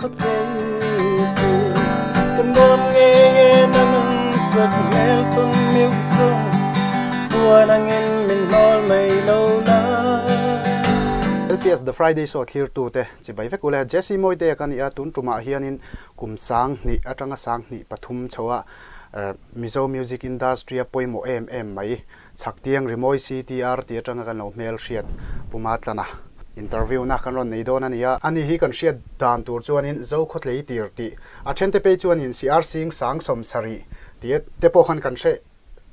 Khawtlei Kan nuam ngei e nang ang sak hmel tawn meuh zawng Puan angin min hnawl mai lo la. LPS The Friday Show thlirtute chibai vek ule. Jesse Mawite ka ni a, tun tumah hianin kum 2000 atanga 2003 chho a Mizo music industry a pawimawh em em mai. Chhaktiang Rimawi CTR tih atanga kan lo hmel hriat Pu Matlana interview na kan rawn nei dawn a ni a. Ani hi kan hriat dan tur chuanin Zokhawtlei tir tih a thente phei chuanin CR Sing sang 70 tih te pawh khan kan hre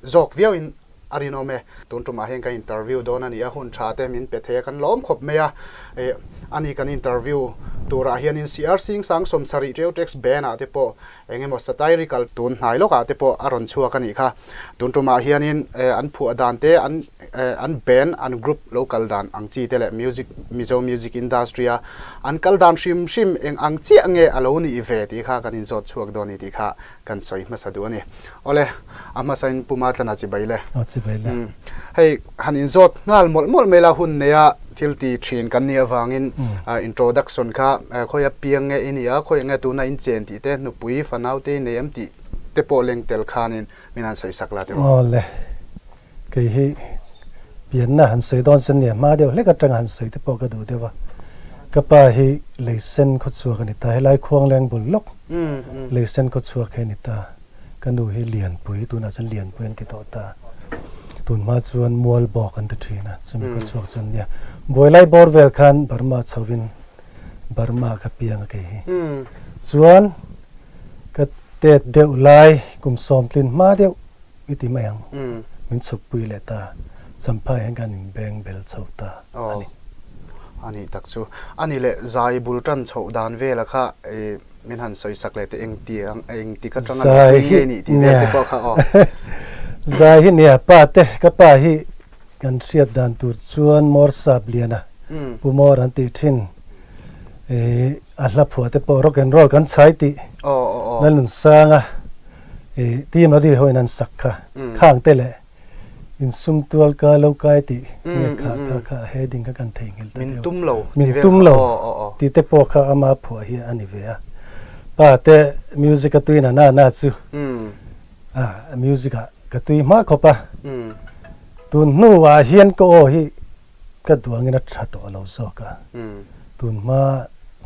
zawk viauin a rinawm e. Tun tumah hian kan interview dawn a ni a, hun tha te min pe thei a, kan lawm khawp mai a. Ani kan interview turah hianin CR Sing sang 70 Teu Tax Band ah te pawh Eng emaw satirical tun hnai lawkah te pawh a rawn chhuak a nih kha. Tun tumah hianin an phuah dan te, an an band, an group lo kal dan ang chi te leh music, Mizo music industry a an kal dan hrim hrim eng ang chiah nge a lo nih ve tih kha kan inzawt chhuak dawn a ni tih kha kan sawi hmasa duh a ni. Awle, a hmasain Pu Matlana chibai le. Aw chibai le. Hei, han inzawt nghal mawlh mawlh mai la hun neia thil ti thin kan nih avangin introduction kha khawia piang nge i nia, khawiah nge tuna in chen tih te, nupui fanau te i nei em tih te pawh leng tel khanin min han sawi sak la tiraw. Aw le, kei hi pianna han sawi dawn chuan nia hma deuh hlek atanga han sawi te pawh ka duh deuh a, ka pa hi leisen khawchhuak a ni ta, helai khuangleng bul lawk leisen khawchhuak hi a ni ta. Ka nu hi Lianpui, tunah chuan Lianpui an ti tawh ta. Tun hma chuan Mual bawk an ti thin a, chumi khaw chhuak chuan nia. Buailai bawr vel khan Burma chhovin Burma ka piang a kei hi. Chuan ka tet deuh lai kum sawmtlin hma deuh i ti mai ang, min chhukpui leh ta. Champhai hian kan inbeng bel chho ta a ni. A nih tak chu. A nih leh zai bul tan chhoh dan vela kha i Min han sawi sak leh teh eng ti ang eng ti ka tanga lo tui nge nih tih vel te pawh kha aw. Zai hi nia pa te ka pa hi kan hriat dan tur chuan Mawr Sap Liana Pu Mawr an tih thin a hla phuah te pawh rock and roll kan chhai tih Lalnunsanga team radi ho in an sak kha khang te leh Insum tual ka lo kai tih nge kha kha kha a heading kha kan theihnghilh ta deuh. Min tum lo Min tum lo tih te pawh kha ama phuah hi a ni ve a. Pa te music a tui na na na chu a music ah ka tui hma khawp a. Tun hnu ah hian ka aw hi ka duangin a tha tawh lo zawk a. Tun hma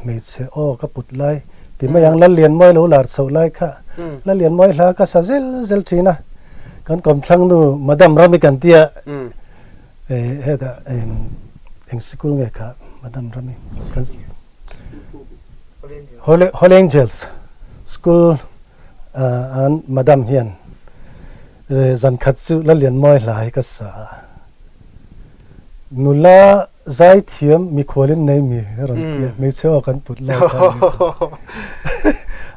hmeichhe aw ka put lai ti mai ang Lallianmawi lo lar chhoh lai kha Lallianmawi hla ka sa zel zel thin a. Kan kawmthlang nu Madam Rami kan tia hetah eng sikul nge kha Madam Rami kan Holy Angels School an Madam hian zan khat chu Lallianmawi hla hi ka sa a. Nula zaithiam mikhualin nei mi rawn ti a, hmeichhe aw kan put lai kha a ni tawh.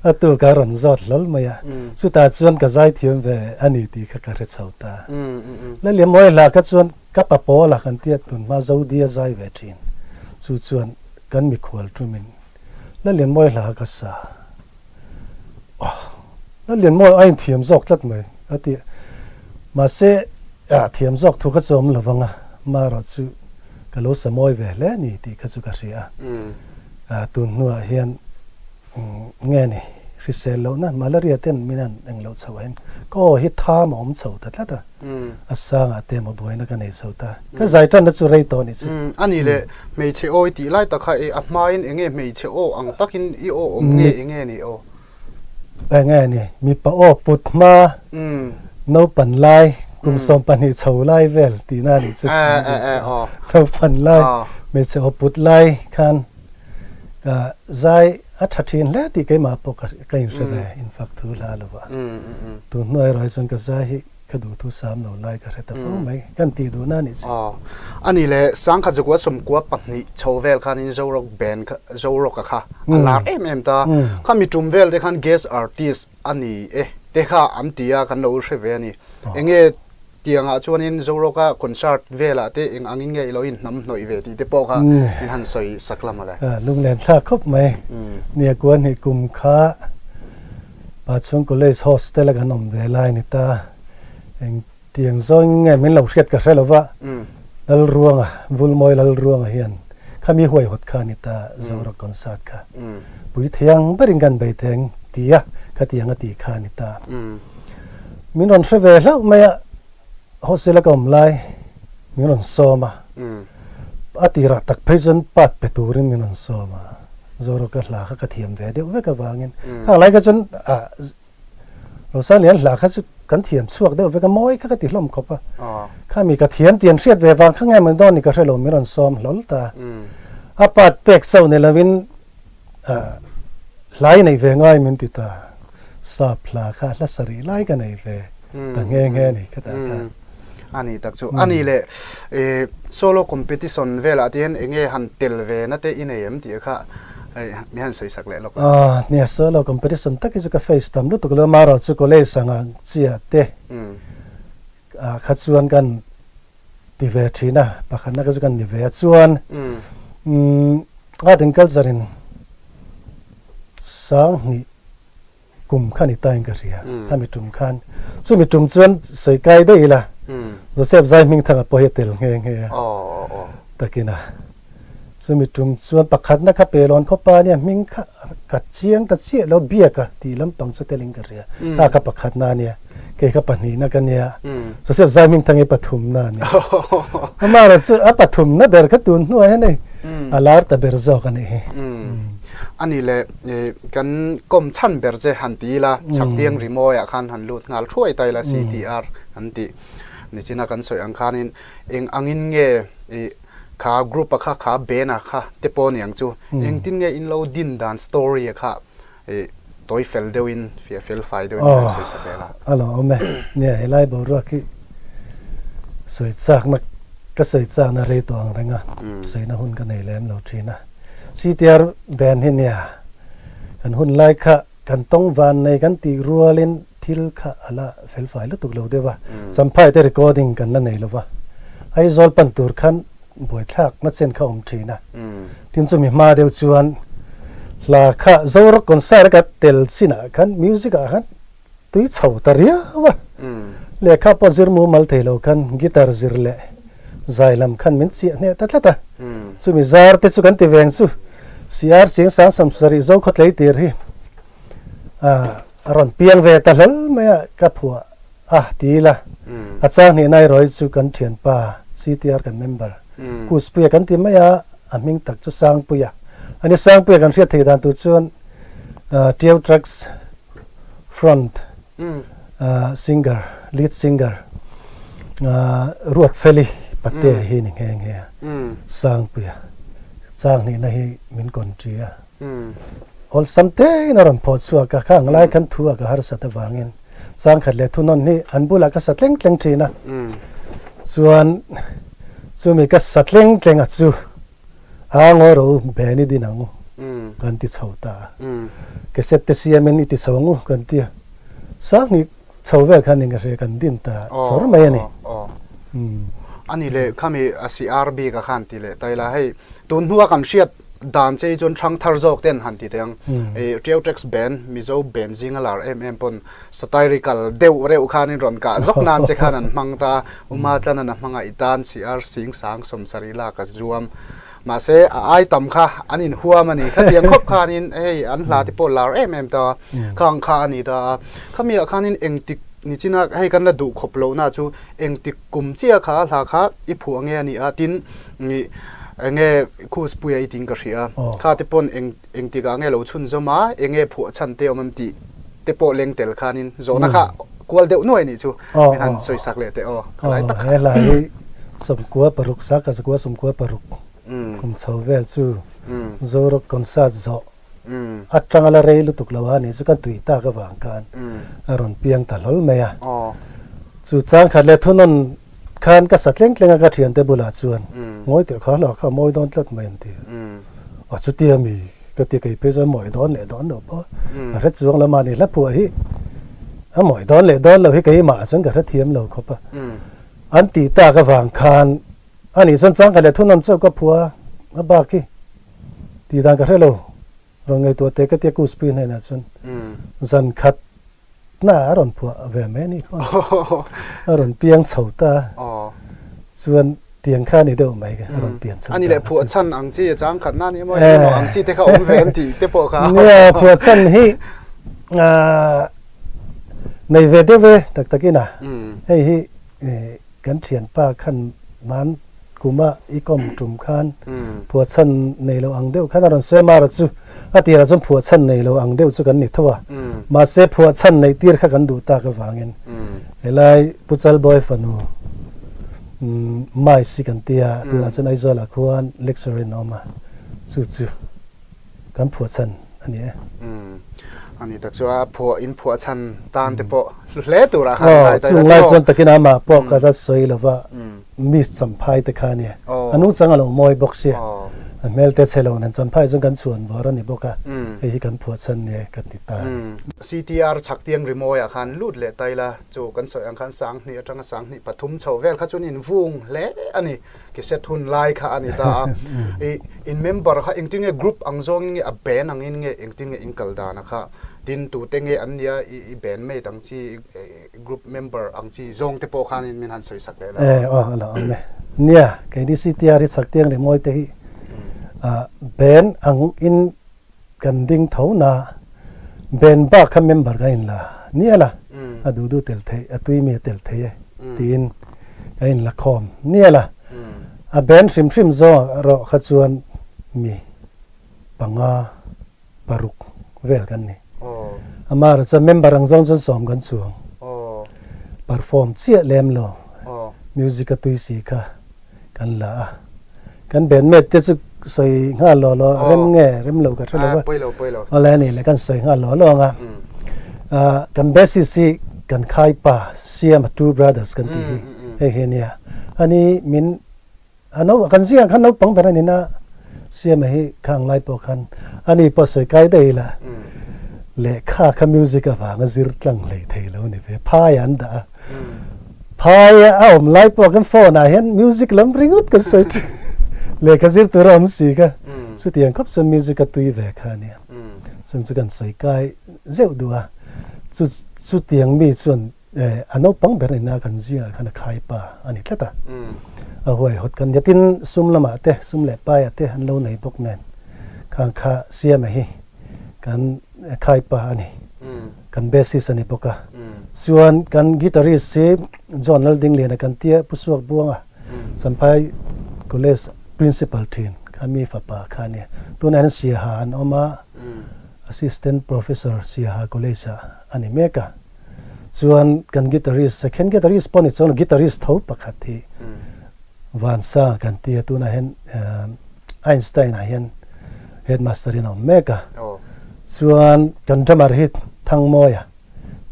A tu ka rawn zawt hlawl mai a, chutah chuan ka zaithiam ve a ni tih kha ka hre chho ta. Laliamawi hla kha chuan ka pa pawl a kan tia tun hma Zodi a zai ve thin, chu chuan kan mikhual tumin Laliamawi hla ka sa. Aw, Lalianmawi a inthiam zawk tlat mai a ti. Mahse, a thiam zawk thu kha chu a awm lo vang a, marawh chu ka lo sa mawi ve hle a ni tih kha chu ka hria a. Tun hnuah hian nge ni, hrisel lohna malaria ten min han eng loh chhoh hian ka aw hi tham a awm chho ta tlat a. A sangah te emaw buaina ka nei chho ta. Ka zai tanna chu rei tawh a nih chu. A nih leh hmeichhe aw i tih lai tak kha e a hmain eng nge hmeichhe aw ang takin i aw awm nge eng nge ni aw? Eng nge ni? Mipa aw put hma naupan lai kum 12 chho lai vel tihna a nih chu. Naupan lai hmeichhe aw put lai khan ka zai a tha thin hle tih keimah pawh ka inhre ve in fak thu hla lo va. Tun hnuai erawh hi chuan ka zai hi ka duh thu sam lo lai ka hre ta fo mai kan tih duhna a nih chu. Aw. A nih leh 1992 chho vel khanin Zorock band kha Zorock-a kha a lar em em ta. Kha mi tum vel te khan guest artist a ni e te kha an ti a kan lo hre ve a ni. Enge Tiangah chuanin Zoroka concert velah te eng angin nge i lo inhnam hnawih ve tih te pawh kha min han sawi sak la mawle. Lunglen thlak khawp mai. Nia kuan hi kum kha Pachhung College hostel a kan awm ve lai ni ta. Eng tiang zawng nge min lo hriat ka hre lo va, Lalruanga, Vulmawi Lalruanga hian. Khami huaihawt kha a ni ta, Zoro concert kha. Pui thei ang berin kan bei thei ang ti a, khatiang a tih kha a ni ta. Min rawn hre ve hlauh mai a, hostel a ka awm lai min rawn sawm a, a tirah tak phei chuan part pe turin min rawn sawm a, Zoro ka hla kha ka thiam ve deuh vek avangin khang lai kha chuan ah Rosalian hla kha chu kan thiam chhuak deuh vek a, mawi kha ka ti hlawm khawp a, khami ka thiam tih an hriat ve vang kha nge maw dawn ni ka hre lo min rawn sawm hlawl ta. A part pek chauh ni lovin hla i neih ve ngai min ti ta, sap hla kha hla sarih lai ka nei ve ta nghe nghe a ni ka tah khan. A ni tak chu. A ni le, solo competition velah te hian eng nge han tel ve na te i nei em tih kha hei mi han sawi sak leh lawk la. Nia, solo competition tak hi chu ka face tam lutuk lo, amaherawh chu college anga chiah te kha chuan kan ti ve thin a, pakhatna kha chu kan ni ve a, chuan art and culture in 2000 kum kha ni tain ka hria, khami tum khan. Chumi tum chuan sawi kai daih ila, Joseph Zai Hmingthanga pawh hi a tel nghe nghe a, takin a. Chumi tum chuan pakhatna kha Pelawn khawpa nia hming kha ka chiang ta chiah lo, biak a tih lampang chu telin ka hria. Kha kha pakhatna a nia, kei kha pahnihna ka nia, Joseph Zai Hmingthanga hi pathumna a nia. Amaherawhchu a pathumna ber kha tun hnuah hian hei a lar ta ber zawk a nih hi. A ni le, kan kawm chhan ber che han ti ila, Chhaktiang rimawiah khan han lut nghal thuai ta ila, CTR an tih nichina kan sawi ang khanin eng angin nge kha group a kha, kha band a kha te pawh ni ang chu, engtin nge in lo din dan story a kha tawi fel deuhin, fiah fel fai deuhin kan sawi sak vel a. A lo awm e, nia helai boruak hi sawi chakna ka sawi chakna rei tawh ang reng a, sawina hun ka nei lem lo thin a. CTR band hi nia kan hun lai kha kan tawng van nei kan tih rualin thil kha a la felfai lutuk lo deuh a, Champhai te recording kan la nei lo va, Aizawl pan tur khan buaithlak na chen kha awm thin a, tin chumi hma deuh chuan hla kha Zorak concert a ka tel chinah khan music ah khan tui chho ta riau a, lehkha pawh zir mumal thei lo khan guitar zir leh zai lam khan min chiah hneh ta tlat a, chumi zar te chu kan ti veng chu CR Sing Sang 70 Zokhawtlei tir hi a rawn piang ve ta hlawl mai a, ka phuah a ti ila, a chang hnih nai rawi chu kan thianpa CTR kan member Kuspuia kan ti mai a, a hming tak chu Sangpuia a ni, Sangpuia kan hriat theih dan tur chuan Tiau Trucks front singer lead singer Ruatfeli Pate hi ni nghe nghe a, Sangpuia chang hnihna hi min kawn ṭi a, awlsam tein a rawn phawh chhuak a, khang lai khan thu a ka harsat avangin chang khat leh thunawn hi an bulah ka sa tleng tleng ṭhin a, chuan chumi ka sa tleng tleng a chu. A ngawi rawh u, Ben i din ang u, kan ti chho ta a. Cassette te siamin i ti chho ang u, kan ti a. 2000 chho vel khan eng ka hria, kan din ta chawr mai a ni. A ni le, khami a CR bik a khan ti leh ta ila, hei tun hnua kan hriat dan che hi chuan hrang thar zawk ten han ti teh ang. Trio Tracks Band, Mizo band zinga lar em em pawn satirical deuh reuh khanin rawn kah zawk nan che khan an hmang ta a, Uma Tlanan a hmangaih tan CR 10 70 lak a zuam. Mahse, a ai tam kha an inhuam a ni. Khatiang khawp khanin hei an hla te pawh lar em em ta a, khang kha a ni ta a. Khamiah khanin engtik nichina hei kan la duh khawp lohna chu engtik kum chiah kha hla kha i phuah nge a ni a, tin enge Khuspuia i tiin ka hria a, kha te pawn eng Engtikah nge lo chhunzawm a, eng nge phuah chhan te awm em tih te pawh leng tel khanin zawhna kha kual deuh nuai nih chu min han sawi sak leh teh aw, ka lai tak kha. He hla hi 96 saka zakua 96 kum chho vel chu Zorawk concert zawh atanga la rei lutuk lo a nih chu kan tui tak avang khan a rawn piang ta hlawl mai a. Chu changkhat leh thunawn Khan ka sa tleng tleng a ka thiante bulah chuan ngawi teh kha hla kha a mawi dawn tlat mai an ti a, chutia mi ka ti kei phei chuan mawi dawn leh dawn lo pawh ka hre chuang lo mahni hla phuah hi a mawi dawn leh dawn lo hi keimah chuan ka hre thiam lo khawp a, an tih tak avang khan ani chuan changkhat leh thunawn chauh ka phuah a bak hi tih dan ka hre lo. Rawn ngaihtuah teh ka tia Kuspi hnenah chuan zan khat na a rawn phuah ve mai a ni khaw a rawn piang chho ta chuan. Chutiang kha ni deuh mai a rawn pian chho Ani leh phuah chhan ang chi chang khat na ni emaw emaw ang chi te kha awm ve em tih te pawh kha. Nia phuah chhan hi nei ve deuh e tak takin a. Hei hi kan thianpa khan man kuma i kawm tum khan phuah chhan nei lo ang deuh khan a rawn sawi a mara chu a tirah chuan phuah chhan nei lo ang deuh chu kan ni tho a. Mahse phuah chhan neih tir kha kan duh tak avangin Helai Pu Chalbawi fanu Mice hi kan ti a, tunah chuan Aizawlah khuan lecturer in a awm a, chu chu kan phuah chhan a ni e. A ni tak chu a phuah in phuah chhan tan te pawh hlu hle turah khan ngai ta ila Chung lai chuan takin amah pawh ka la sawi lova Miss Champhai te kha a nia. A nungchang a lo mawi bawk sia. A hmel te chhe lo nen Champhai chuan kan chhuan vawr a ni bawk a, hei hi kan phuah chhan nia ka ti ta a ni. CTR Chhaktiang Rimawiah khan lut leh ta ila, chu kan sawi ang khan 2000 atanga 2003 chho vel kha chuan in vung hle a ni. Cassette hun lai kha a ni ta a. I in member kha engtin nge group ang zawngin nge a band angin nge engtin nge in kal dan a kha tin tute nge an nia i band mate ang chi group member ang chi zawng te pawh khanin min han sawi sak leh la. E aw a lo awm e. Nia, keini CTR hi Chhaktiang Rimawi te hi band ang in Kan ding tho na Ben bak kha member ka in la nial a, a duh duh tel theih, a tui mi a tel thei e tiin ka in la khawm nial a. A Ben hrim hrim zawng ah rawh kha chuan mi panga paruk vel kan ni. Amaherawhchu chuan member ang zawng chuan sawm kan chuang. Perform chiah lem lo, music a tui si kha. Kan la a, kan bandmate te chu sawi nghal law law rem nge rem lo ka hre lo va, awle a ni le kan sawi nghal law law ang a, kan bassist hi kan khai pa Siama Two Brothers kan tih hi hei hi a nia, ani min a no kan zingah khan naupang ber a ni na, Siama hi khang lai pawh khan ani pawh sawi kai daih ila lehkha kha music avanga zir tlang hlei thei lo a ni ve, phaiah an dah a. Phai a awm lai pawh kan phone ah hian music lam ringawt kan sawi thin. Lehkha zir tur a awm si kha. Chutiang khawp chuan music a tui ve kha a nia. Chung chu kan sawi kai zeuh duh a. Chu chutiang mi chuan a naupang ber ina kan zingah khan a khai pa a ni tlat a. A huaihawt kan nia. Tin, sum lamah te, sum leh paiah te an lo nei bawk nen khang kha Siama hi kan khai pa a ni. Kan bassist a ni bawk a. Chuan kan guitarist hi John Laldingliana kan tia Pu Suak Buanga Champhai College Principal thin kha mi fapa kha a nia. Tunah hian Siaha an awm a, Assistant Professor Siaha College ah a ni mek a. Chuan kan guitarist, second guitarist pawh ni chuan guitarist tho pakhat hi Vansa kan tia tunah hian Einstein ah hian headmaster in a awm mek a. Chuan kan drummer hi Thangmawia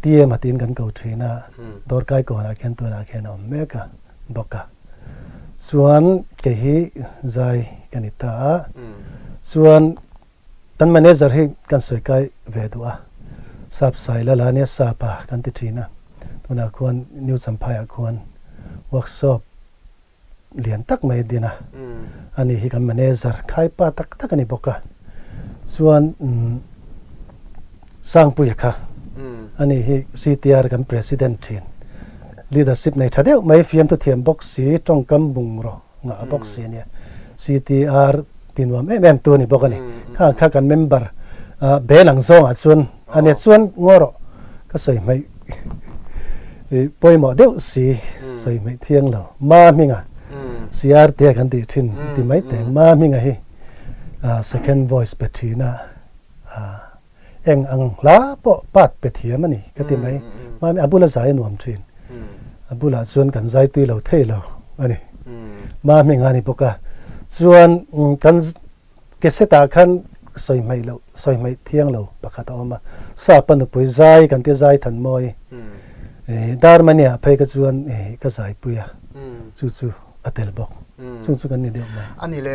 TM a tiin kan ko thin a, Dawrkai kawnah khian tunah khian a awm mek a bawk a. Chuan kei hi zai ka ni ta a. Chuan kan manager hi kan sawi kai ve duh a, Sap Sai Lala nia Sapa kan ti thin a, tunah khuan New Champhaiah khuan workshop lian tak mai a din a, ani hi kan manager khaipa tak tak a ni bawk a, chuan Sangpuia kha ani hi CTR kan president thin, leadership nei tha deuh mai fiamthu thiam bawk si, tawngkam bungraw ngah bawk si a nia, CTR ti nuam em em tu a ni bawk a ni, kha kha kan member ben ang zawngah chuan a nia chuan ngaw rawh ka sawi hmaih. I pawimawh deuh si sawi hmeih thiang lo. Ma hminga CR te kan tih thin ti mai teng. Ma hminga hi second voice pe thin a, eng ang hla pawh part pe thiam a ni ka ti mai. Ma a bula zai a nuam thin. A bulah chuan kan zai tui lo thei lo a ni. Ma hminga a ni bawk a. Chuan kan Cassette-ah khan sawi hmaih loh, sawi hmaih thiang lo pakhat a awm a. Sapa nupui zai kan tia zai than mawi. Darmani-ah phei ka chuan ka zaipui a, chu chu a tel bawk. Chung chu kan ni deuh mai. A ni le,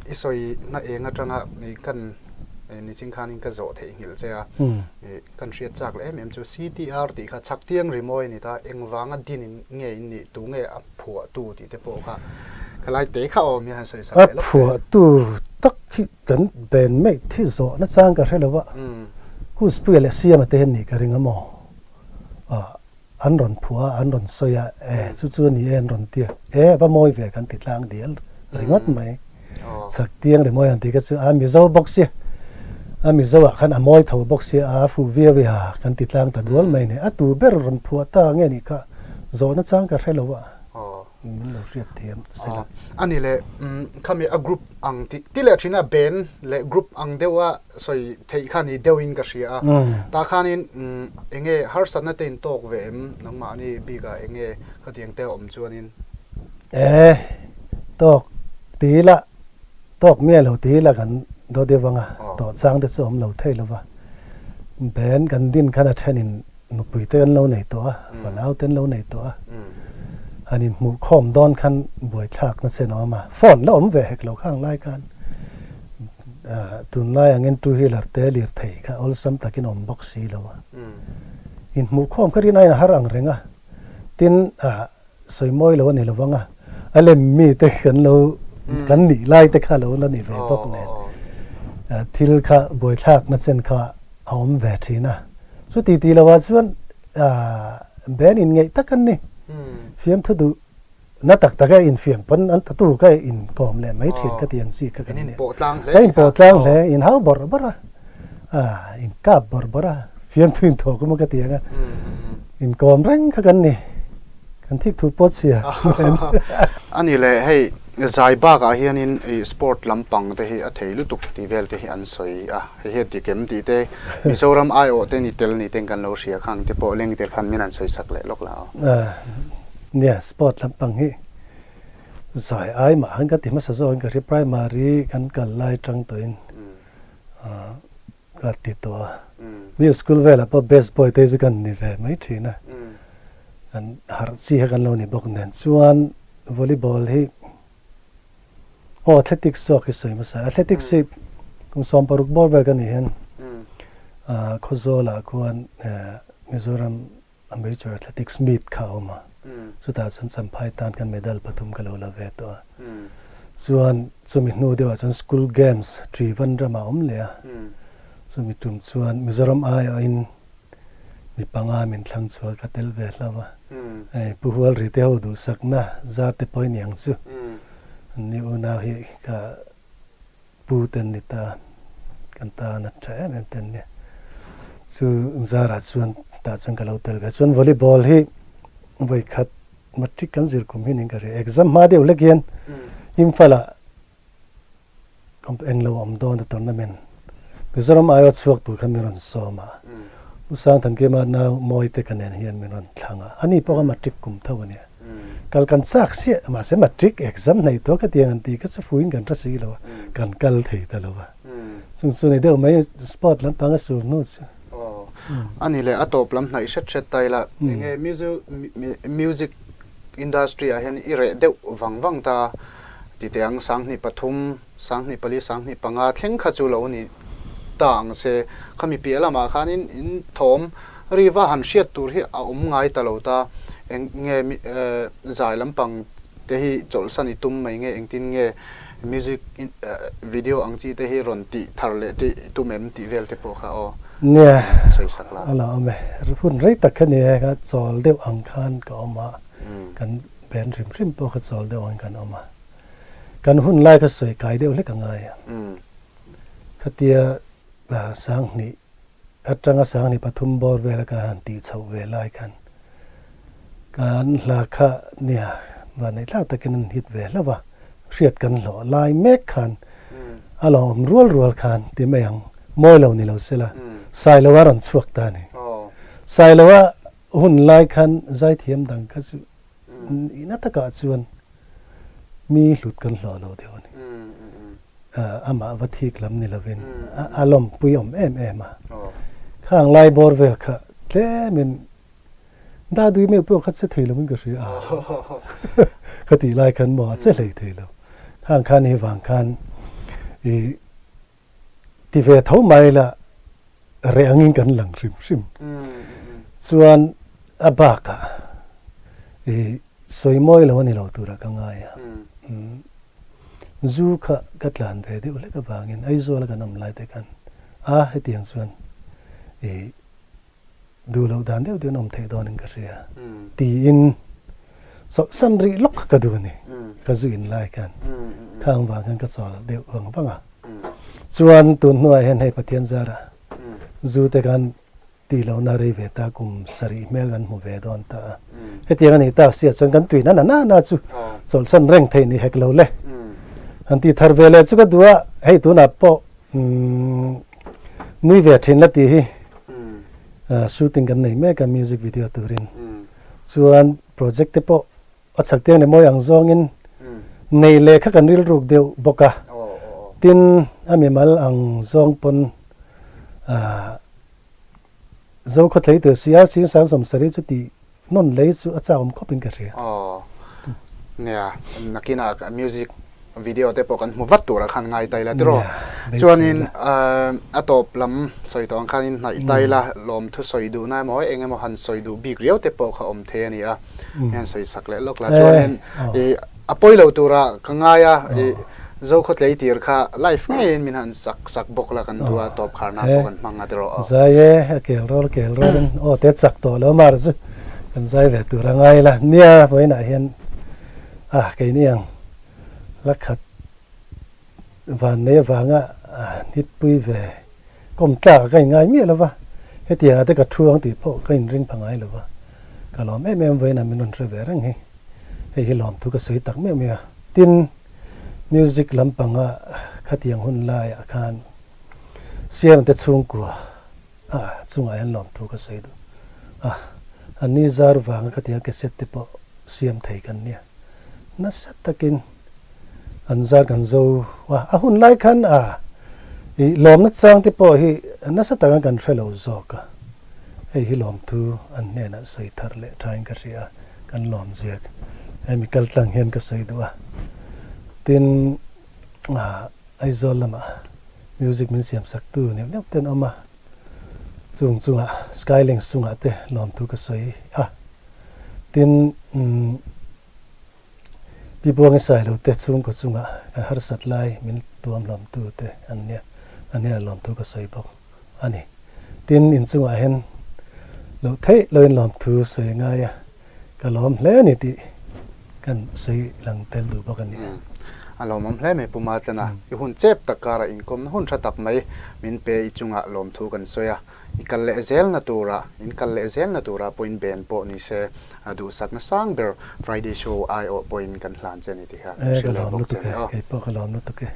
i sawi na eng atanga kan nichin khanin ka zawh theihnghilh che a. Kan hriat chak leh em em chu CTR tih kha chhaktiang rimawi a ni ta, engvanga din in nge in nih, tu nge a phuahtu tih te pawh kha ka lai te kha awm hian han sawi sak A leh lawk teh. phuahtu tak hi kan ben mai thi zawh na chang ka hre lo a, Kuspuia leh Siama te hian nih ka ring a maw? an rawn phuah a, an rawn sawi a, e chu chu a ni e an rawn ti a, e a va mawi ve kan ti tlang dial ringawt mai. Chhak tiang rimawi han tih kha chu a Mizo bawk sia, a Mizo ah khan a mawi tho bawk sia, a fuh viau e ha kan ti tlang ta dual mai ni. A tu ber rawn phuah ta nge nih kha zawhna chang ka hre lo a. Min lo hriat thiam se la. A ni le, khami a group ang tih ti leh thin a, band leh group ang deuh a sawi theih kha ni deuhin ka hria a. Tah khanin eng nge harsatna te in tawk ve em nangmahni bikah eng nge khatiang te a awm chuanin? E, tawk ti ila, tawk miah lo ti ila kan daw deuh ang a, tawh chang te chu awm lo thei lo va. Band kan din khan a thenin Nupui te an lo nei tawh a, fanau te an lo nei tawh a. Han inhmuh khawm dawn khan buaithlak na chen a awm a, phone la awm ve hek lo khang lai khan tunlai angin two wheeler te lirthei kha awlsam takin awm bawk si lo a. Inhmuh khawm kha rin aiin a har ang reng a, tin Sawi mawi lo a ni lo vang a, a lem mi te kan lo kan nih lai te kha lo la ni ve bawk nen thil kha buaithlakna chen kha a awm ve thin a. Chuti tih loah chuan band in ngeih tak an ni. Fiamthu duh na tak taka infiam pawn an tatu ka inkawm leh mai thin ka ti ang chi kha kan ni. Ka inpawh tlang hle, inhau bawrh bawrh a, inkap bawrh bawrh a, fiamthu inthawk emaw ka ti ang a, inkawm reng kha kan ni. Kan thik thu pawt sia. A ni le, hei zai bakah hianin i sport lampang te hi a thei lutuk tih vel te hi an sawi a, hei hi a dik em tih te Mizoram aiawh te ni tel ni ten kan lo hria khang te pawh leng tel khan min han sawi sak leh lawk la aw. Nia, sport lampang hi zai ai mah han ka ti hmasa zawk in ka hria, primary kan kal lai tang tawhin Ka ti tawh a, middle school velah pawh best boy te hi chu kan ni ve mai thin a, kan harh chi kha kan lo ni bawk nen chuan volleyball hi aw athletics zawk hi sawi hmasa athletics hi kum 16 bawr vel ka nih hian Khawzawlah khuan Mizoram A Major Athletics Meet kha a awm a, chutah chuan Champhai tan khan medal pathum ka lo la ve tawh a. Chuan chumi hnu deuhah chuan School Games Trivan ramah a awm leh a, chumi tum chuan Mizoram aiawhin mi panga min thlang chhuah ka tel ve hlauh a. Hei Pu Hualri te ho duhsakna zar te pawh i ni ang chu. Anni unau hi ka Pu te an ni ta, kan tan a tha em em te an nia. Chu zarah chuan tah chuan ka lo tel ve. Chuan volleyball hi vawikhat matric kan zir kum hi niin ka hria. Exam hma deuh hlek hian Imphal ah englo a awm dawn a tournament. Mizoram aiawh chhuak tur khan min rawn sawm a. Pu Sangthankima nau Mawite ka nen hian min rawn thlang a. Ani pawh kha matric kum tho a nia. Kal kan chak chiah, mahse matric exam hnaih tawh ka tiang an tih kha chu fuin kan hre si lo a, kan kal thei ta lo a. Chung chu ni deuh mai sport lampang a sur hnu chu. Aw, a ni leh a tawp lam hnaih hret hret ta ila, enge music industry ah hian i reh deuh vang vang ta ti teh ang, 2003, 2004, 2005 thleng kha chu lo ni ta ang se, khami piah lamah khanin in thawm ri va han hriat tur hi a awm ngai ta lo ta, eng nge zai lampang te hi chawlhsan i tum mai nge engtin nge music video ang chi te hi rawn tih thar leh te i tum em tih vel te pawh kha aw Nia, sawi sak la. A lo awm e. Hun rei tak kha ni e, ka chawl deuh ang khan ka awm a, kan band hrim hrim pawh kha chawl deuh angin kan awm a. Kan hun lai kha sawi kai deuh hlek a ngai a. Khatia 2000 atanga 2003 bawr vela ka han tih chhoh ve lai khan kan hla kha nia vanneihthlak takin an hit ve hlauh a, hriat kan hlawh lai mek khan a lo awm rual rual khan ti mai ang, mawi lo ni lo sela Sailoa rawn chhuak ta a ni. Sailoa hun lai khan zaithiam dang kha chu Nihna takah chuan mi hlut kan hlawh lo deuh a ni. Amah va thik lam ni lovin a lawmpui awm em em a. Khang lai bawr vel kha tlemin Dadui meuh pawh kha che thei lovin ka hria a. Ka tih lai khan maw a che hlei thei lo. Khang khan hi vang khan i Ti ve tho mai la reh angin kan lang hrim hrim. Chuan a bakah i sawi mawi lo a ni lo turah ka ngai a. Zu kha ka tlan ve deuh hlek avangin Aizawl a kan awm lai te khan a hetiang chuan i. Duh loh dan deuh deuhin awm theih dawnin ka hria tiin chawlhsan rih lawk kha ka duh a ni. Ka zu in lai khan khang vang khan ka chawl deuh vang vang a. Chuan tun hnuah hian hei Pathian zarah zu te khan tih lohna rei ve ta kum sarih hmel kan hmu ve dawn ta a. Hetiang a nih tak sia chuan kan tuina na na na chu chawlhsan reng theih ni hek lo le. Han tih thar ve leh chu ka duh a, hei tunah pawh Nui ve thin la tih hi shooting kan nei mek a music video turin chuan project te pawh a chhak te ang leh mawi ang zawngin nei leh kha kan rilruk deuh bawk a tin a mimal ang zawng pawn Zokhawthlei tur si a Singsang Sawmsarih chu tih Hnawn lei chu a chak awm khawp in ka hria. Aw nia nakinah music video te pawh kan hmu vat turah khan ngai tai la tiraw. Chuanin a tawp lam sawi tawh ang khanin hnaih tai la lawmthu sawi duhna emaw eng emaw han sawi duh bik riau te pawh kha awm thei a ni a. Hian sawi sak leh lawk la. Chuanin i A pawi lo tura ka ngai a, i Zokhawtlei tir kha live ngeiin min han sak sak bawk la kan duh a, tawp kharna pawh kan hmang a tiraw aw. Zai e, a kel rawl kel rawlin aw te chak tawh lo mar chu kan zai ve tur a ngai la. Nia, vawiinah hian a keini ang la khat van nei avanga hnitpui ve Kawm tlak ka inngai miah lo va, hetiangah te ka thu ang tih pawh ka inring pha ngai lo va, ka lawm em em vawiinah min rawn hre ve reng hi, hei hi lawmthu ka sawi tak meuh meuh a. Tin, music lampanga khatiang hun laiah khan Siam te chhungkua ah chungah hian lawmthu ka sawi duh a, anni zar vanga khatiang cassette te pawh siam thei kan nia. Nasa takin an zar kan zo a, a hun lai khan a ih lawmna chang te pawh hi nasa taka kan hre lo zawk a, hei hi lawmthu an hnenah sawi thar leh thain ka hria a, kan lawm ziak hemi kal tlang hian ka sawi duh a, tin ah Aizawl lamah music min siam sak tu neuh neuh te an awm a, chung chungah Skylinks chungah te lawmthu ka sawi a, tin umm. Pi Buangi Sailo te chhungkaw chungah kan harsat lai min tuam hlawmtu te an nia, an hnenah lawmthu ka sawi bawk a ni. Tin, inchungah hian loh theih loin lawmthu sawi ngai a, ka lawm hle a ni tih kan sawi lang tel duh bawk a ni. A lawmawm hle mai Pu Matlana, i hun chep tak karah inkawmna hun tha tak mai min pe i chungah lawmthu kan sawi a. I kal leh zelna turah, in kal leh zelna turah pawhin ben pawh ni se, duhsakna sang ber Friday show aiawh pawhin kan hlan che a ni tih kha kan hrilh leh bawk che a ni aw. Kei pawh ka lawm lutuk e.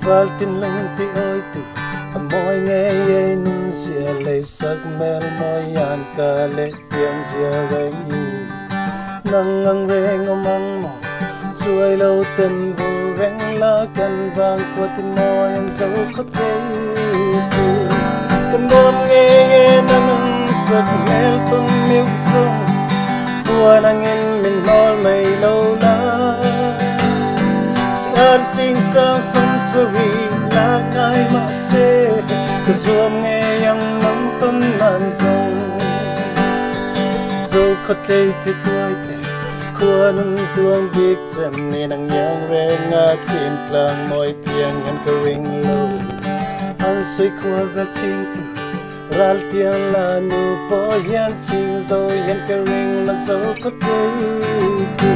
Val tinlung ti awi tu a mawi ngei ei nun zia lei sak hmel mawi an ka leh Piang zia reng i nang ang reng awm ang maw Chuai lo ten vul reng la kan vang khua ti mawi an zo khawp thei tu Kan nuam ngei e nang ang sak hmel tawn miuh zawng Puan angin min hnawl mai lo la Si ar sing sang sawm sarih lak ngai mahse Ka zuam ngei ang nang tawn nan zawng. Zokhawtlei ti tuaite khuanun tuang bik chem ni nang iang reng a kim tlang mawi piang hian ka ring lo an sawi khua vel ching tu ral tiang la nu pawh hian ching zo hian ka ring lo zokhawtlei tu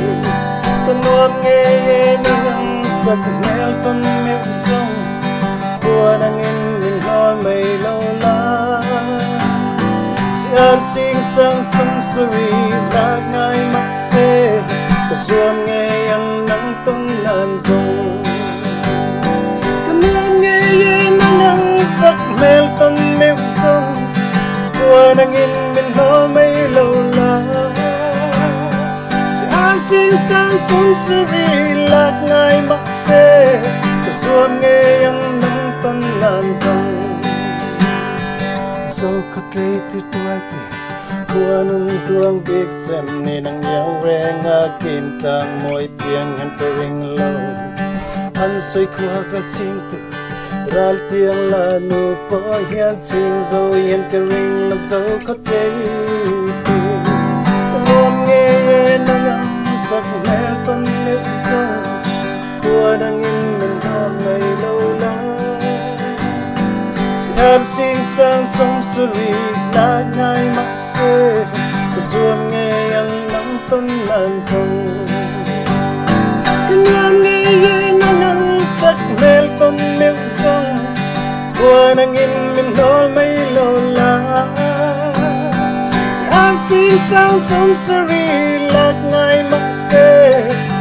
ka nuam ngei e nang sak hmel tawn meuh zawng puan angin min hnawl mai lo la. Siar sing sang sum suri lak ngai mah se ka zuam ngei ang nang tung nan zong ka nuam ngei e nang ang sak hmel ton meuh zong puan angin min hnawl mai lo la Siar sing sang sum suri lak ngai mah se ka zuam ngei ang nang ton nan zong Zokhawtlei ti tuaite khuanun tuang bik chem ni nang iang reng a kim tlang mawi piang hian ka ring lo an sawi khua vel ching tu ral tiang la nu pawh hian ching zo hian ka ring lo zokhawtlei ti ka nuam ngei e nang ang sak hmel tawn meuh. dangin min hnawt mai lo la. Siar sing sang 70 lai ngai mah se ka zuam ngei ang nang tawn nan zawng. Ka nuam ngei e nang ang sakhmel tawn meuh zawng khua nangin min hnawl mai lo la. Siar sing sang 70 lak ngai mah se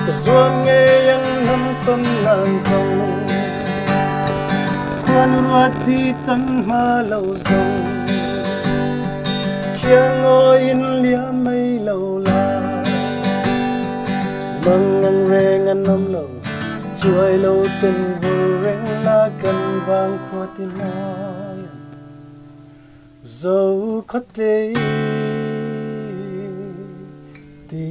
ka zuam ngei ang nang tawn nan zawng. Khuanu ruat ti tan hma lo zawng khiang ngawiin liam mai lo la. Mang ang reng an awm lo chuai lo ten vur reng la kan vang khua ti mawi ang zo khaw tlei ti.